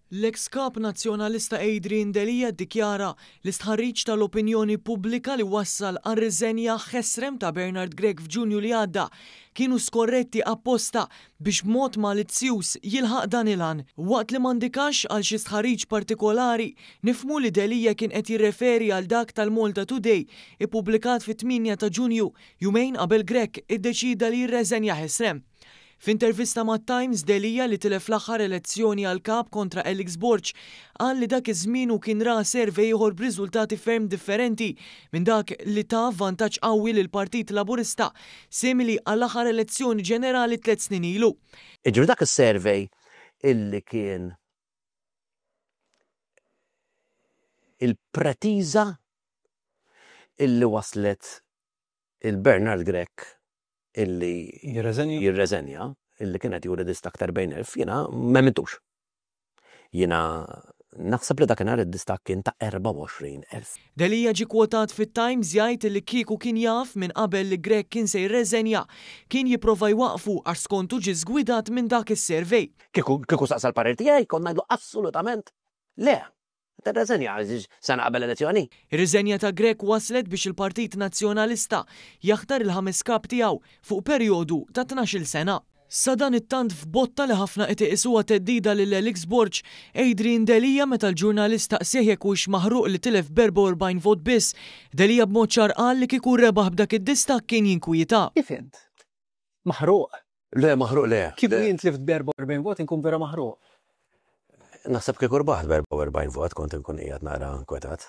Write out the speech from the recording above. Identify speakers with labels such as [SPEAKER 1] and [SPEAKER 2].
[SPEAKER 1] L-eks Kap Nazzjonalista Adrian Delia ddikjara li stħarriġ tal-opinjoni pubblika li wassal għar-riżenja ħesrem ta' Bernard Grech f'Ġunju li għadda kienu skorretti apposta biex b'mod malizzjuż jilħaq dan il-għan. Waqt li ma ndikax għal xi stħarriġ partikolari, nifhmu li Delia kien qed jirreferi għal dak tal-Malta Today ippubblikat fit-8 ta' Ġunju, jumejn qabel Grech iddeċieda li jirreżenja ħesrem. F'intervista mat-Times, Delia, li tilef l-aħħar elezzjoni għal Kap kontra Alex Borg, qal li dak iż-żmien hu kien ra survey ieħor b'riżultati ferm differenti minn dak li ta vantaġġ qawwi lill-Partit Laburista, simili għall-aħħar elezzjoni ġenerali tlett snin ilu.
[SPEAKER 2] Jiġifieri dak is-survey illi kien il-pretiża illi wasslet il-Bernard Grech illi jirreżenja, illi kien qed juri distakk ta' 40,000, jiena m'emmintux. Jiena naħseb li dakinhar id-distakk kien ta' 24,000.
[SPEAKER 1] Delia ġie kwotat fit-Times jgħid li kieku kien jaf minn qabel li Grech kien se jirreżenja, kien jipprova jwaqqfu għax skontu ġie żgwidat minn dak is-survey.
[SPEAKER 2] Kieku kieku saqsa l-parir tiegħi kont ngħidlu assolutament le. Tirreżenja sena qabel elezzjoni.
[SPEAKER 1] Ir-riżenja ta' Grech wasslet biex il-Partit Nazzjonalista jaħtar il-ħames kap tiegħu fuq perjodu ta' 12-il sena. Sadanittant f'botta li ħafna qed iqisuha theddida lil Alex Borg, Adrian Delia meta l-ġurnalist staqsieh jekk huwiex maħruq li tilef b'44 vot biss, Delia b'mod ċar qal li kieku rebaħ b'dak id-distakk kien jinkwieta.
[SPEAKER 3] Kif int? Maħruq?
[SPEAKER 2] Le, maħruq le.
[SPEAKER 3] Kieku jien tlift b'44 vot inkun vera maħruq.
[SPEAKER 2] Naħseb kieku rbaħt b'44 vot kont inkun qiegħed naqra nkwetat.